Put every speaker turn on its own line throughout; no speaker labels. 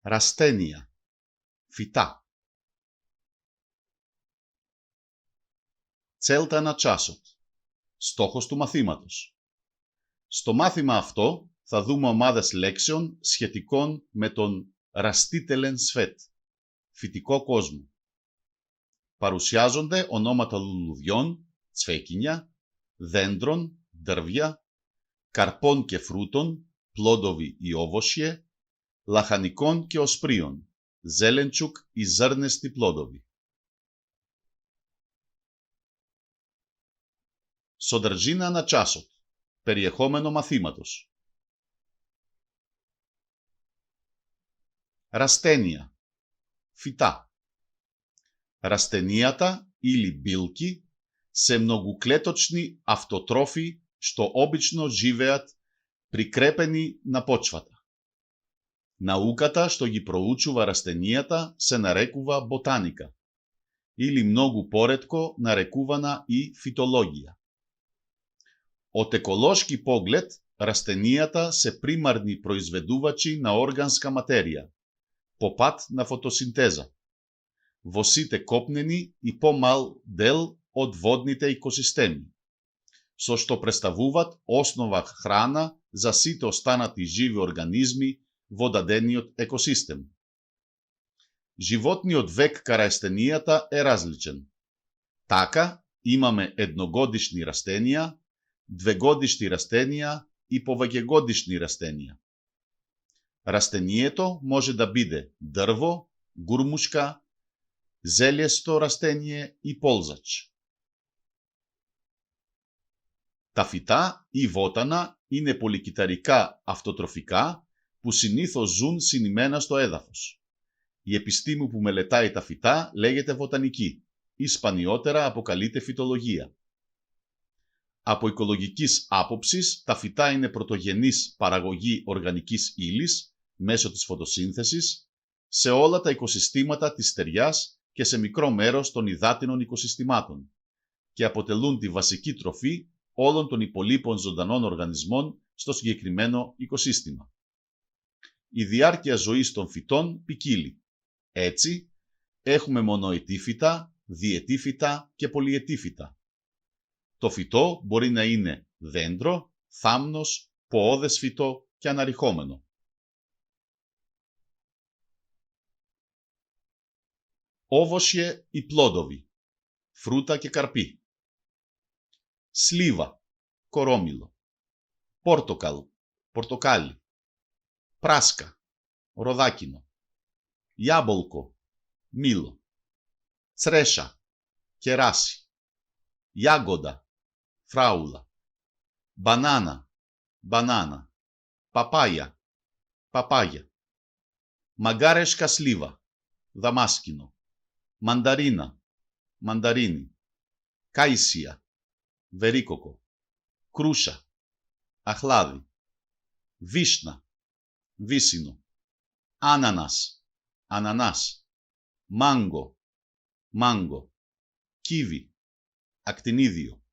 Ραστένια, φυτά. Целта на часот. Στόχος του μαθήματος. Στο μάθημα αυτό θα δούμε ομάδες λέξεων σχετικών με τον ραστίτελεν σφέτ, φυτικό κόσμο. Παρουσιάζονται ονόματα λουλουδιών, τσφέκινια, δέντρων, δερβιά, καρπών και φρούτων, πλόντοβι ή όβοσιε, λαχανικών και οσπρίων, ζέλεντσουκ ή ζέρνεστη πλόντοβι. Σοδερζίνα να τσάσοτ, περιεχόμενο μαθήματος. Ραστένια, φυτά. Растенията или билки се многоклеточни автотрофи, що обично живеят прикрепени на почвата. Науката, що ги проучува растенията, се нарекува ботаника, или много поретко нарекувана и фитология. От еколошки поглед, растенията се примарни произведувачи на органска материя, по пат на фотосинтеза. Во сите копнени и помал дел од водните екосистеми, со што представуваат основа храна за сите останати живи организми во дадениот екосистем. Животниот век кај растенијата е различен. Така, имаме едногодишни растенија, двегодишни растенија и повеќегодишни растенија. Растението може да биде дрво, гурмушка, зелесто растение и ползач. Τα φυτά ή βότανα είναι πολυκυταρικά αυτοτροφικά που συνήθως ζουν συνημμένα στο έδαφος. Η επιστήμη που μελετάει τα φυτά λέγεται βοτανική ή σπανιότερα αποκαλείται φυτολογία. Από οικολογικής άποψης, τα φυτά είναι πρωτογενής παραγωγή οργανικής ύλης μέσω της φωτοσύνθεσης σε όλα τα οικοσυστήματα της στεριάς και σε μικρό μέρος των υδάτινων οικοσυστημάτων και αποτελούν τη βασική τροφή όλων των υπολείπων ζωντανών οργανισμών στο συγκεκριμένο οικοσύστημα. Η διάρκεια ζωής των φυτών ποικίλει. Έτσι, έχουμε μονοετή φυτά, διετή φυτά και πολυετή φυτά. Το φυτό μπορεί να είναι δέντρο, θάμνος, ποώδες φυτό και αναρριχόμενο. Όβοσιε ή πλόντοβι, φρούτα και καρπί. Σλίβα, κορόμιλο. Πόρτοκαλ, πορτοκάλι. Πράσκα, ροδάκινο. Γιάμπολκο, μήλο. Τσρέσα, κεράσι. Γιάγκοντα, φράουλα. Μπανάνα, μπανάνα. Παπάγια, παπάγια. Μαγκάρεσκα σλίβα, δαμάσκινο. Μανταρίνα, μανταρίνι. Κάισια, βερίκοκο. Κρούσα, αχλάδι. Βίσνα, βύσινο. Άνανας, ανανάς. Μάγκο, μάγκο. Κίβι, ακτινίδιο.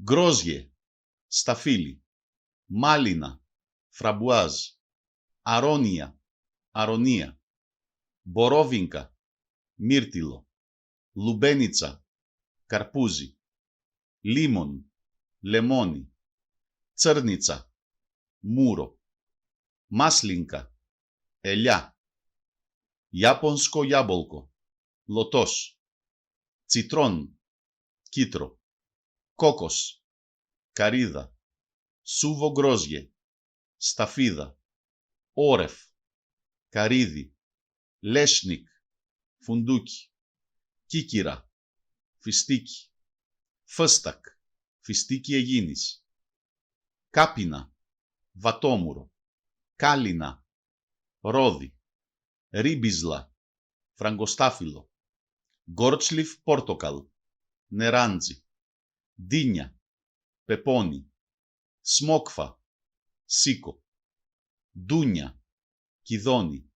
Γκρόζιε, σταφύλι. Μάλινα, φραμπουάζ. Αρώνια, αρωνία. Μπορόβινκα, μύρτιλο. Λουμπένιτσα, καρπούζι. Λίμον, λεμόνι. Τσέρνιτσα, μούρο. Μάσλινκα, ελιά. Ιάπωνσκο γιάμπολκο, λωτός. Τσιτρών, κίτρο. Κόκος, καρύδα. Σούβο γκρόζιε, σταφίδα. Όρεφ, καρύδι. Λέσνικ, φουντούκι. Κίκυρα, φιστίκι. Φίστακ, φιστίκι αιγίνης. Κάπινα, βατόμουρο. Κάλινα, ρόδι. Ρίμπιζλα, φραγκοστάφυλλο. Γκόρτσλιφ πόρτοκαλ, νεράντζι. Ντίνια, πεπόνι. Σμόκφα, σίκο. Ντούνια, κιδόνι.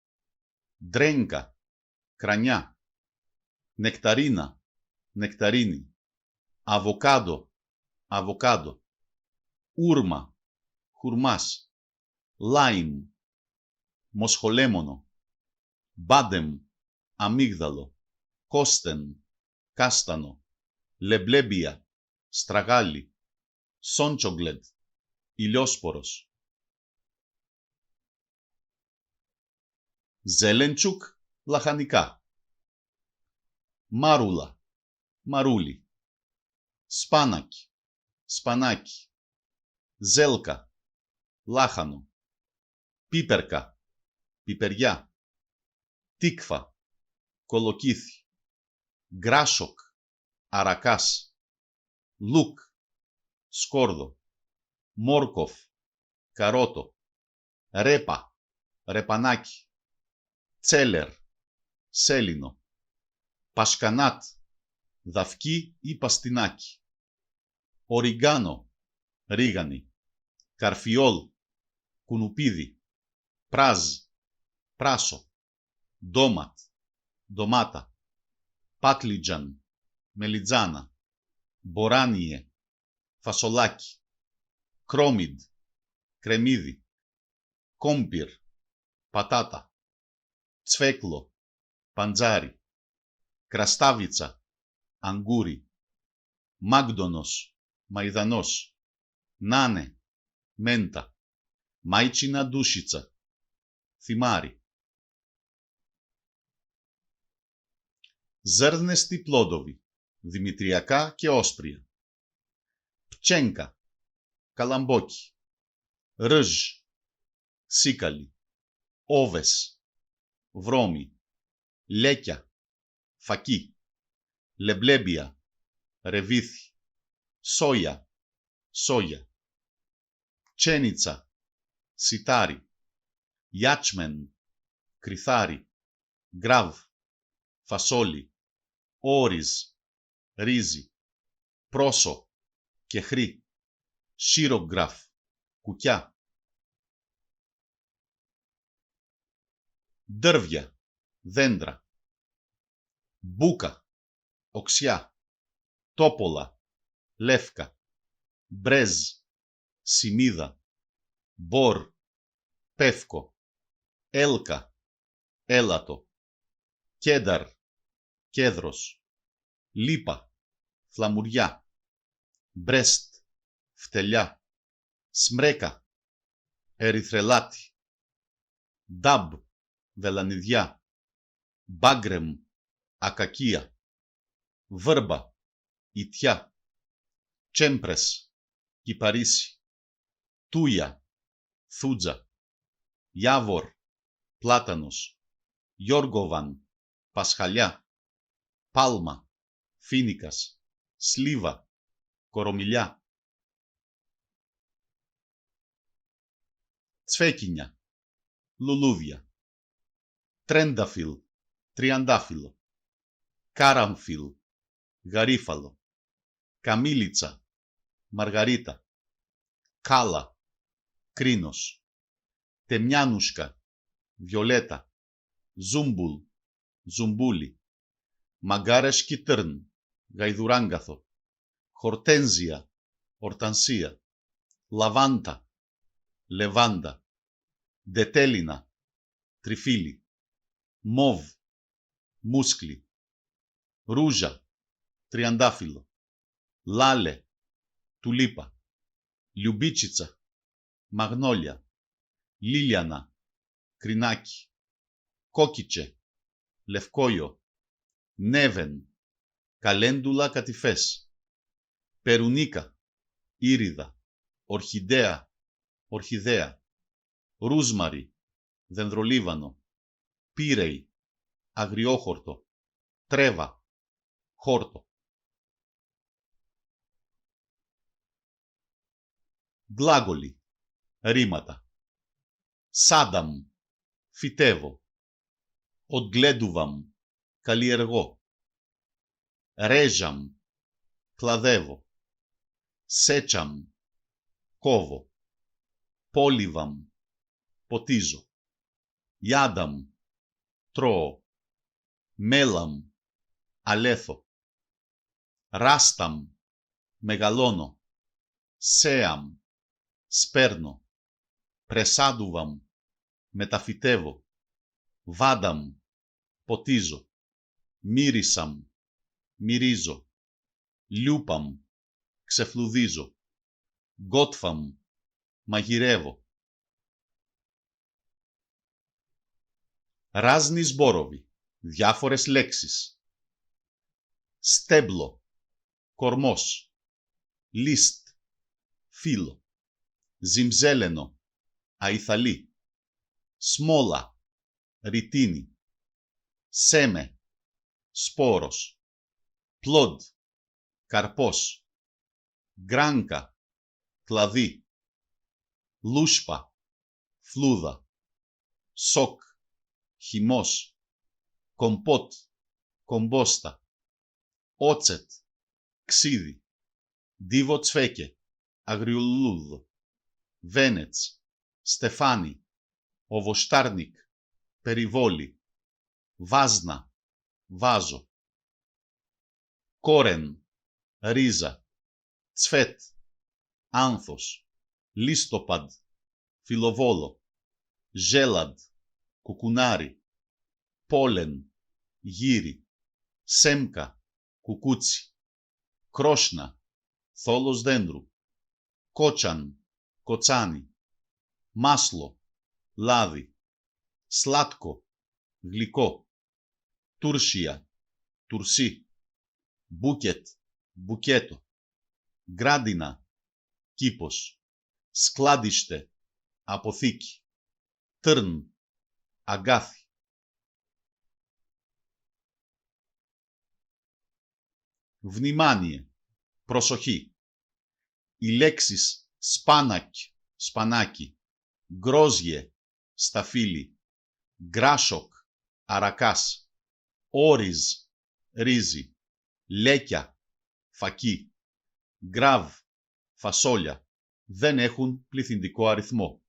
Ντρέγκα, κρανιά. Νεκταρίνα, νεκταρίνι. Αβοκάντο, αβοκάντο. Ούρμα, χουρμάς. λάιμ, μοσχολέμονο, μπάντεμ, αμύγδαλο, κόστεν, κάστανο, λεμπλέμπια, στραγάλι, σόντσογκλετ, ηλιόσπορος. Ζέλεντσουκ, λαχανικά. Μάρουλα, μαρούλι. Σπάνακι, σπανάκι. Ζέλκα, λάχανο. Πίπερκα, πιπεριά. Τίκφα, κολοκύθι. Γκράσοκ, αρακάς. Λουκ, σκόρδο. Μόρκοφ, καρότο. Ρέπα, ρεπανάκι. Τσέλερ, σέλινο. Πασκανάτ, δαυκί ή παστινάκι. Οριγκάνο, ρίγανη. Καρφιόλ, κουνουπίδι. Πράζ, πράσο. Ντόματ, ντομάτα. Πάτλιτζαν, μελιτζάνα. Μποράνιε, φασολάκι. Κρόμιντ, κρεμμύδι. Κόμπιρ, πατάτα. Τσφέκλο, παντζάρι. Κραστάβιτσα, αγκούρι. Μάγδονος, μαϊδανός. Νάνε, μέντα. Μάιτσινα ντούσιτσα, θυμάρι. Ζέρνεστη πλόντοβι, δημητριακά και όσπρια. Πτσένκα, καλαμπόκι. Ρζ, σίκαλι. Όβες, βρώμη. Λέκια, φακί. Λεμπλέμπια, ρεβίθι. Σόια, σόγια. Τσένιτσα, σιτάρι. Γιάτσμεν, κρυθάρι. Γκράβ, φασόλι. Όριζ, ρύζι. Πρόσο, κεχρί. Σίρογγραφ, κουκιά. Ντέρβια, δέντρα. Μπούκα, οξιά. Τόπολα, λεύκα. Μπρέζ, σημίδα. Μπορ, πεύκο. Έλκα, έλατο. Κένταρ, κέδρος. Λίπα, φλαμουριά. Μπρέστ, φτελιά. Σμρέκα, ερυθρελάτη. Ντάμπ, βελανιδιά. Μπάγκρεμ, ακακία. Βέρμπα, ιτιά. Τσέμπρες, κυπαρίσι. Τούια, θούτζα. Γιάβορ, πλάτανος. Γιόργοβαν, πασχαλιά. Πάλμα, φίνικας. Σλίβα, κορομιλιά. Τσφέκινια, λουλούδια. Τρένταφυλλ, τριαντάφυλλο. Κάραμφυλλ, γαρίφαλο. Καμίλιτσα, μαργαρίτα. Κάλα, κρίνος. Τεμιάνουσκα, βιολέτα. Ζούμπουλ, ζουμπούλι. Μαγκάρες κιτέρν, γαϊδουράγκαθο. Χορτένζια, ορτανσία. Λαβάντα, λεβάντα. Ντετέλινα, τριφύλι. Μόβ, μούσκλι. Ρούζα, τριαντάφυλλο. Λάλε, τουλίπα. Λιουμπίτσιτσα, μαγνόλια. Λίλιανα, κρινάκι. Κόκιτσε, λευκόιο. Νέβεν, καλέντουλα κατηφές. Περουνίκα, ήριδα. Ορχιδέα, ορχιδέα. Ρούσμαρι, δενδρολίβανο. Πύρεϊ, αγριόχορτο. Τρέβα, χόρτο. Γλάγολοι, ρήματα. Σάνταμ, φυτεύω. Οντγλέντουβαμ, καλλιεργώ. Ρέζαμ, κλαδεύω. Σέτσαμ, κόβω. Πόλιβαμ, ποτίζω. Ιάνταμ, τρώω. Μέλαμ, αλέθω. Ράσταμ, μεγαλώνω. Σέαμ, σπέρνω. πρεσάντουβαμ, μεταφυτεύω, βάνταμ, ποτίζω, μύρισαμ, μυρίζω, λιούπαμ, ξεφλουδίζω, γκότφαμ, μαγειρεύω. Ράζνι σμπόροβι, διάφορες λέξεις. Στέμπλο, κορμός. Λίστ, φύλλο. Ζυμζέλενο, αϊθαλή. Σμόλα, ρητίνη. Σέμε, σπόρος. Πλόντ, καρπός. Γκράνκα, κλαδί. Λούσπα, φλούδα. Σοκ, χυμός. Κομπότ, κομπόστα. Ότσετ, ξύδι. Ντίβο τσφέκε, αγριουλούδο. Βένετς, στεφάνι. Οβοστάρνικ, περιβόλι. Βάζνα, βάζο. Κόρεν, ρίζα. Τσφέτ, άνθος. Λίστοπαντ, φιλοβόλο. Ζέλαντ, κουκουνάρι. Πόλεν, γύρι. Σέμκα, κουκούτσι. Κρόσνα, θόλος δέντρου. Κότσαν, κοτσάνι. Μάσλο, λάδι. Σλάτκο, γλυκό. Τούρσια, τουρσί. Μπούκετ, μπουκέτο. Γκράντινα, κήπος. Σκλάντιστε, αποθήκη. Τέρν, αγκάθι. Βνημάνιε, προσοχή. Οι λέξεις σπάνακ, σπανάκι. Γκρόζιε, σταφύλι. Γκράσοκ, αρακάς. Όριζ, ρύζι. Λέκια, φακί. Γκράβ, φασόλια. Δεν έχουν πληθυντικό αριθμό.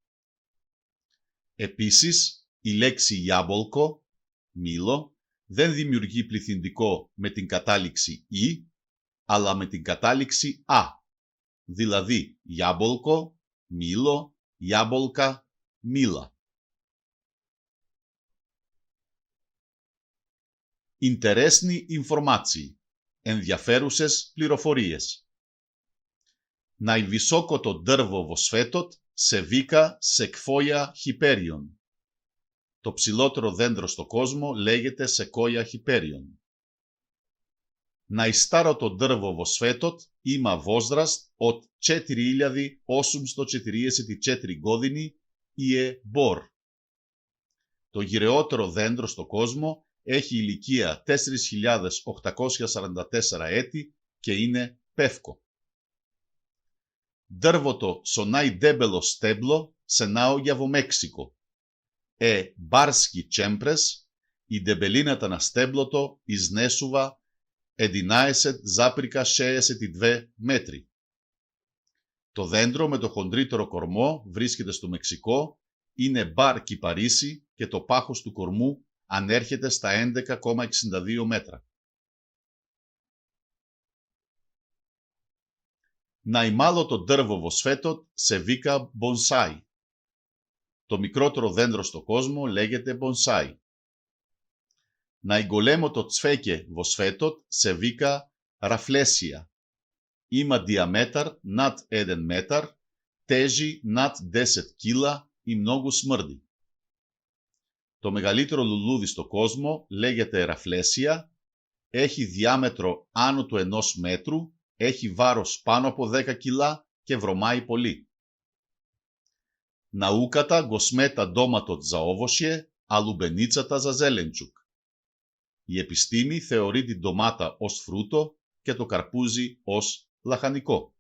Επίσης, η λέξη γιάμπολκο, μήλο, δεν δημιουργεί πληθυντικό με την κατάληξη «η», αλλά με την κατάληξη «α», δηλαδή γιάμπολκο, μήλο, γιάμπολκα, μήλα. Interesni informații, ενδιαφέρουσες πληροφορίες. Najvisoko drvo vo svetot se vika Sequoia hyperion. Το ψηλότερο δέντρο στο κόσμο λέγεται Sequoia hyperion. Najstaro drvo vo svetot ima возраст od 4.844 godini i je bor. Το γυρεότερο δέντρο στο κόσμο έχει ηλικία 4.844 έτη και είναι πεύκο. Drvoto so najdebelo steblo se naogia vo Meksiko. Barski čempres i debelinaτα na stebloto iznέσουva 11,62 μέτρη. Το δέντρο με το χοντρύτερο κορμό βρίσκεται στο Μεξικό, είναι μπαρ κυπαρίσι και το πάχος του κορμού ανέρχεται στα 11,62 μέτρα. Najmalo drvo vo svetot se vika bonsai. Το μικρότερο δέντρο στο κόσμο λέγεται bonsai. Najgolemo τσφέκε vo svetot se vika raflesia. Ima diametar nad 1 metar, teži nad 10 kila i mnogo smrdi. Το μεγαλύτερο λουλούδι στο κόσμο λέγεται ραφλέσια, έχει διάμετρο άνω του 1 μέτρου, έχει βάρος πάνω από 10 κιλά και βρωμάει πολύ. Ναούκατα γκοσμέτα ντόματο τζαόβοσιε, αλουμπενίτσατα ζαζέλεντσουκ. Η επιστήμη θεωρεί την ντομάτα ως φρούτο και το καρπούζι ως λαχανικό.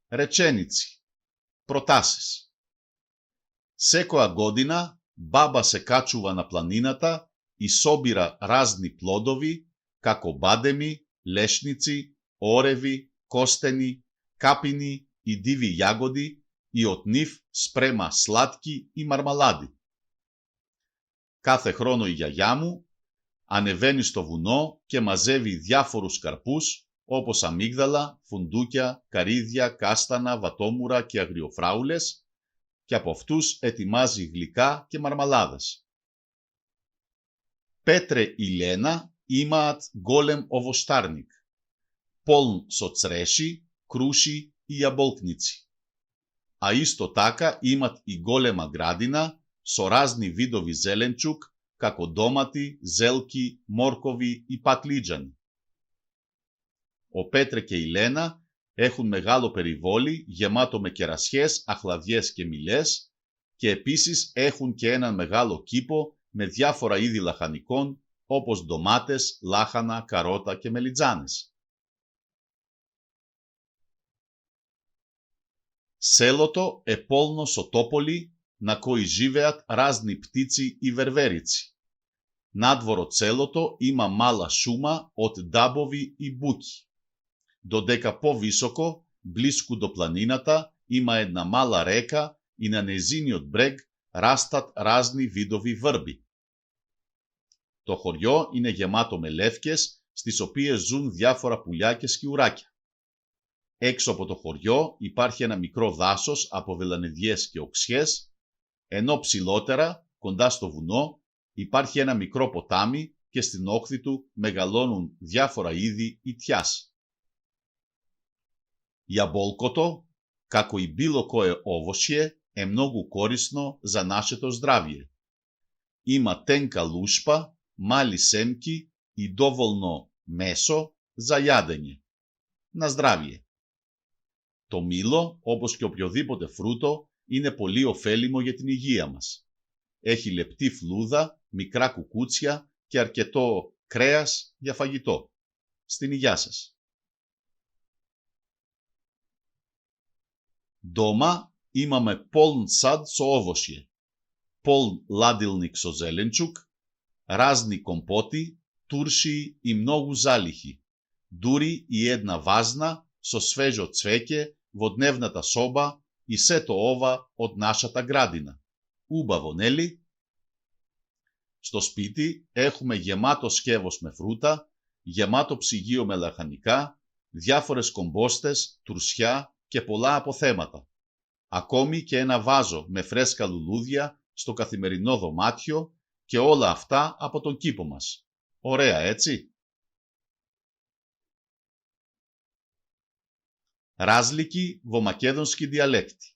Ρετσένιτσι. Προτάσεις. Σέκο αγκόντινα, μπάμπα σε κάτσουβανα πλανίνατα, ισόμπυρα ράζνη πλόντοβι, κακομπάντεμι, λέσνιτσι, όρεβι, κόστενι, κάπινι, ιντίβι γιάγοντι, ιωτνίφ, σπρέμα σλάτκι ή μαρμαλάντι. Κάθε χρόνο η γιαγιά μου ανεβαίνει στο βουνό και μαζεύει διάφορους καρπούς όπως αμύγδαλα, φουντούκια, καρύδια, κάστανα, βατόμουρα και αγριοφράουλες, και από αυτούς ετοιμάζει γλυκά και μαρμαλάδες. Πέτρε Ηλένα имаат голем овощарник, полн со цреши, круши и јаболкници. А исто така имат и голема градина со разни видови зеленчук, како домати, зелки, моркови и патлиџани. Ο Πέτρε και η Λένα έχουν μεγάλο περιβόλι γεμάτο με κερασιές, αχλαδιές και μυλές και επίσης έχουν και έναν μεγάλο κήπο με διάφορα είδη λαχανικών όπως ντομάτες, λάχανα, καρότα και μελιτζάνες. Селото е полно со тополи на кои живеат разни птици и верверици. Надвор од селото има мала шума од дабови и буки. Додека повисоко, блиску до планината, има една мала река и на нејзиниот брег растат разни видови врби. Το χωριό είναι γεμάτο με λεύκες, στις οποίες ζουν διάφορα πουλιά και σκιουράκια. Έξω από το χωριό υπάρχει ένα μικρό δάσος από βελανιδιές και οξιές, ενώ ψηλότερα, κοντά στο βουνό, υπάρχει ένα μικρό ποτάμι και στην όχθη του μεγαλώνουν διάφορα είδη ιτιάς. Јаболкото, како и било кое овошје, е многу корисно за нашето здравје. Има тенка лушпа, мали семки и доволно месо за јадење. На здравје. Το μήλο, όπως και οποιοδήποτε φρούτο, είναι πολύ ωφέλιμο για την υγεία μας. Έχει λεπτή φλούδα, μικρά κουκούτσια και αρκετό κρέας για φαγητό. Στην υγειά σας. Дома имаме полн сад со овошје, полн ладилник со зеленчук, разни компоти, туршии и многу залихи, дури и една вазна со свежо цвеќе во дневната соба и сето ова од нашата градина. Убаво, нели? Στο σπίτι έχουμε γεμάτο σκεύος με φρούτα, γεμάτο ψυγείο με λαχανικά, διάφορες κομπόστες, τουρσιά και πολλά αποθέματα. Ακόμη και ένα βάζο με φρέσκα λουλούδια στο καθημερινό δωμάτιο και όλα αυτά από τον κήπο μας. Ωραία, έτσι? Razliki во македонски диалекти.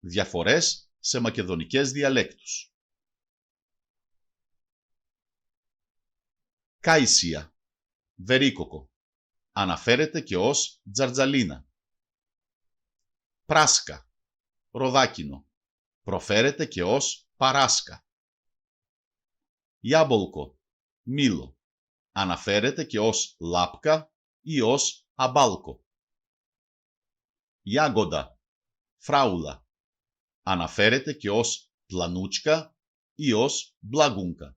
Διαφορές σε μακεδονικές διαλέκτους. Κάισια, βερίκοκο. Αναφέρεται και ως τζαρτζαλίνα. Πράσκα, ροδάκινο. Προφέρεται και ως παράσκα. Γιάμπολκο, μήλο. Αναφέρεται και ως λάπκα ή ως αμπάλκο. Γιάγκοντα, φράουλα. Αναφέρεται και ως πλανούτσκα ή ως μπλαγούνκα.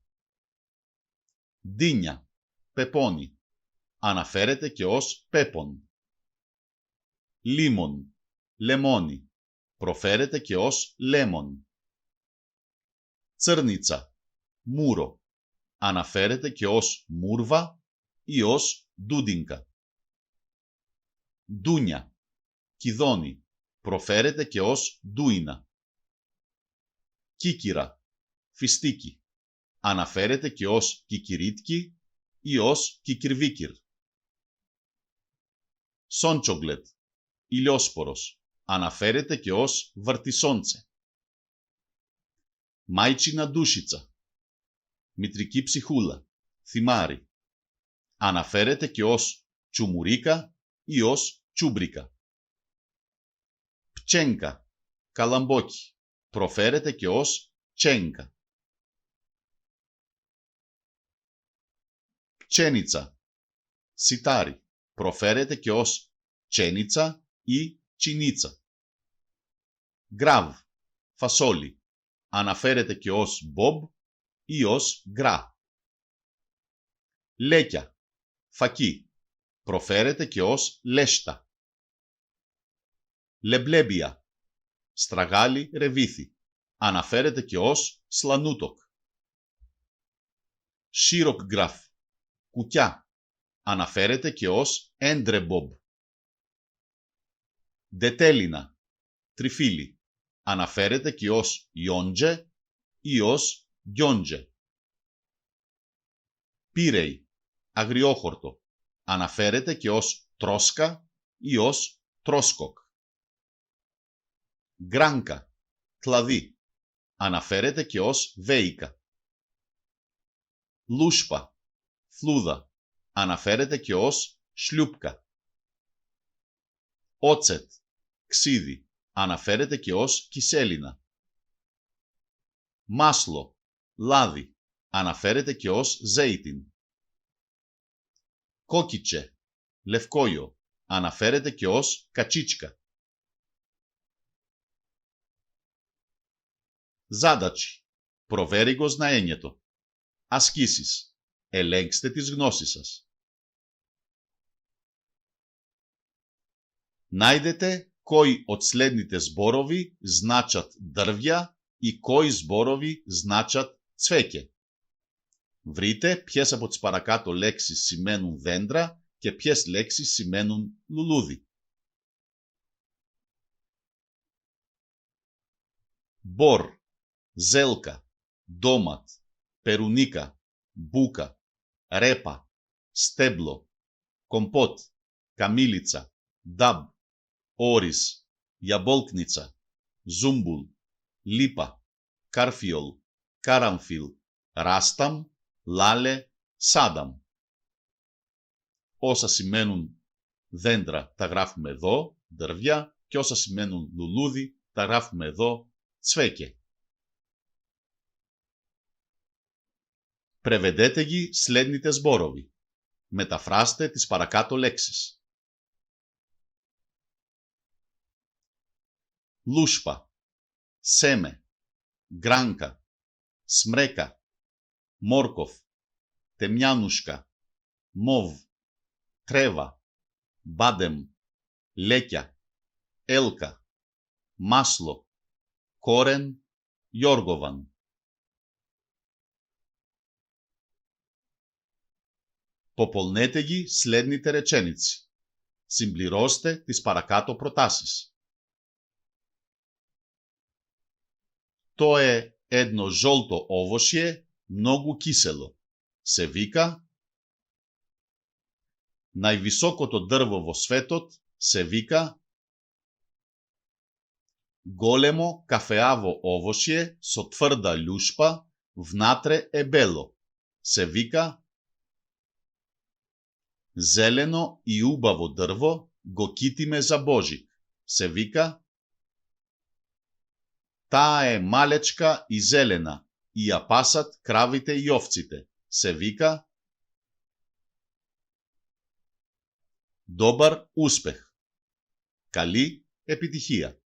Δίνια, πεπόνι. Αναφέρεται και ως πέπον. Λίμον, λεμόνι. Προφέρεται και ως λέμον. Τσέρνιτσα, μούρο. Αναφέρεται και ως μούρβα ή ως ντούντινκα. Ντούνια, κιδόνι. Προφέρεται και ως ντούινα. Κίκυρα, φιστίκι. Αναφέρεται και ως κικυρίτκι ή ως κικυρβίκυρ. Σόντσογκλετ, ηλιόσπορος. Αναφέρεται και ως βαρτισόντσε. Μάιτσινα ντούσιτσα, μητρική ψυχούλα, θυμάρι. Αναφέρεται και ως τσουμουρίκα ή ως τσούμπρικα. Πτσένκα, καλαμπόκι. Προφέρεται και ως τσένκα. Πτσένιτσα, σιτάρι. Προφέρεται και ως τσένιτσα ή τσινίτσα. Γκράβ, φασόλι. Αναφέρεται και ως μπομπ ή ως γκρά. Λέκια, φακί. Προφέρεται και ως λέστα. Λεμπλέμπια, στραγάλι ρεβίθι. Αναφέρεται και ως σλανούτοκ. Σίροκγκραφ, κουκιά. αναφέρεται και ως έντρεμπομπ. Ντετέλινα, τριφύλι, αναφέρεται και ως ιόντζε ή ως γιόντζε. Πύρεϊ, αγριόχορτο, αναφέρεται και ως τρόσκα ή ως τρόσκοκ. Γκράνκα, κλαδί, αναφέρεται και ως βέικα. Λούσπα, φλούδα, αναφέρεται και ως σλιούπκα. Ότσετ, ξίδι, αναφέρεται και ως κισέλινα. Μάσλο, λάδι, αναφέρεται και ως ζέιτιν. Κόκιτσε, λευκόιο, αναφέρεται και ως κατσίτσκα. Ζάντατσι, προβέριγος να ένιετο. Ασκήσεις, ελέγξτε τις γνώσεις σας. Najдете кои от следните зборови значат дървя и кои зборови значат цвеќе. Βρείτε ποιες από τις παρακάτω λέξεις σημαίνουν δέντρα και ποιες λέξεις σημαίνουν λουλούδι. Μπορ, ζέλκα, ντόματ, περουνίκα, μπούκα, ρέπα, στέμπλο, κομπότ, καμίλιτσα, νταμπ, όρις, γιαμπόλκνιτσα, ζούμπουλ, λίπα, κάρφιολ, κάραμφιλ, ράσταμ, λάλε, σάνταμ. Όσα σημαίνουν δέντρα τα γράφουμε εδώ, δερβιά, και όσα σημαίνουν λουλούδι τα γράφουμε εδώ, τσβέκε. Πρεβεντέτεγι σλέντνητε σμπόροβι. Μεταφράστε τις παρακάτω λέξεις. Λούσπα, σέμε, γκράνκα, σμρέκα, μόρκοφ, τεμιάνουσκα, μόβ, τρέβα, μπάντεμ, λέκια, έλκα, μάσλο, κόρεν, γιόργοβαν. Попълнете ги следните реченици. Συμπληρώστε τις παρακάτω προτάσεις. То е едно жълто овощие, много кисело. Се вика. Най-високото дърво во светот се вика. Големо кафеаво овощие со твърда люшпа, внатре е бело. Се вика. Зелено и убаво дърво го китиме за Божик. Се вика. Таа е малечка и зелена и ја пасат кравите и овците. Се вика. Добър успех. Καλή επιτυχία.